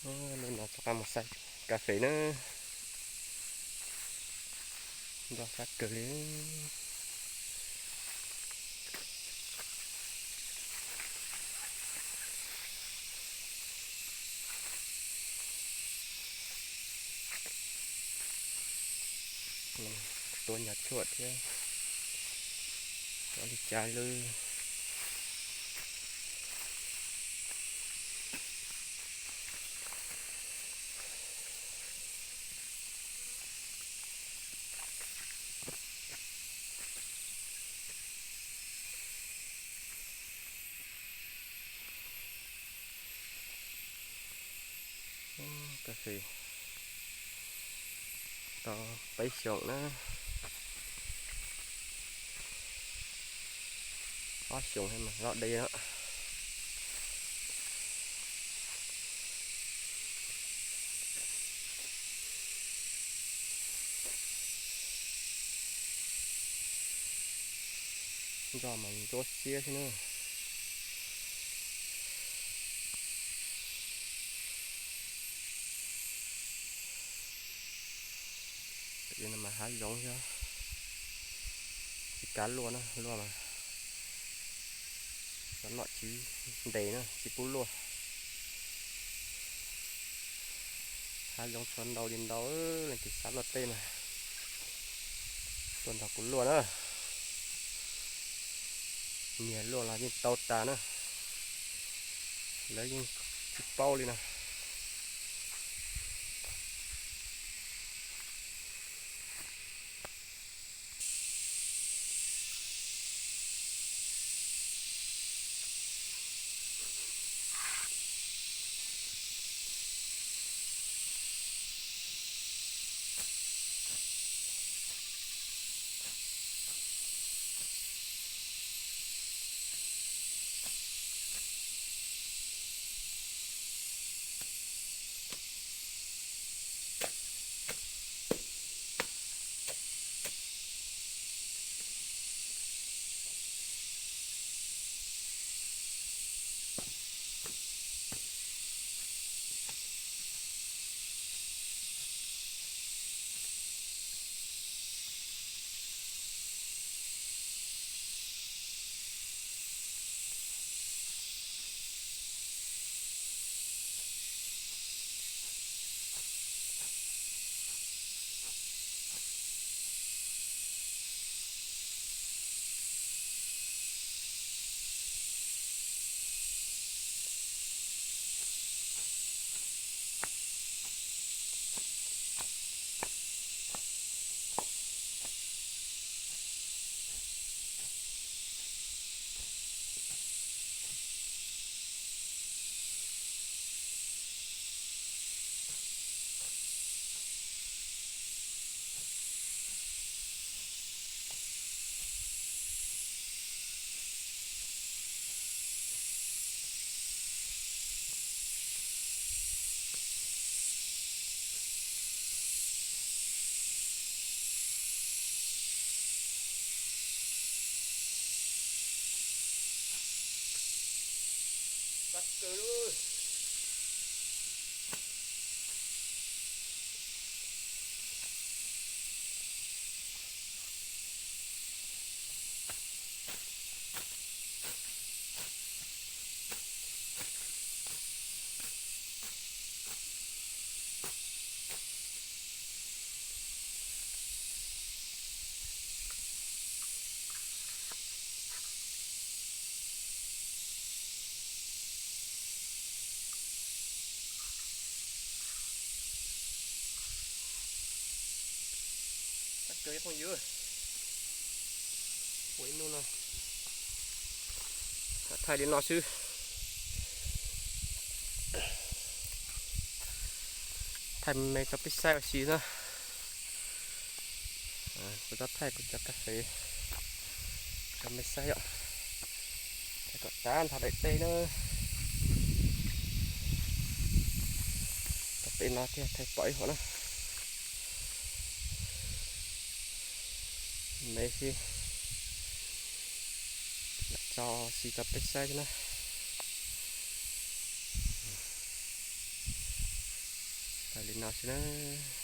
Hnub no rov qab mus saib kas fes na, nroj fab kawg li. Tua nyuag tshuaj thiab, ua li cas li. Kas fes tau peb xyoos na, ob xyoos los de no. Nroj mas ntsuab xiab xwb na. Pem no mas hav zoov xwb, tsis kav luaj na, luaj mas cov nom tswv ntes na tsis pub luaj. Hav zoov tshuav ntau li ntau, leej twg xav luaj teb mas tuaj nrog kuv luaj na. Nyias luaj los yeej tau tas na, lawv yeej tsis paub li na. Ua ib hnub no thaij li no xwb, thaij me tso peb saib ua si na. Kuv tau thaij kuv cov kas fes rau mej saib os, thaij kom tag nrho daim teb na. Tau peb no thiaj thaij pom ib huam na. Me xwb, lam tso ua si rau peb saib xwb na. Li no xwb nawb.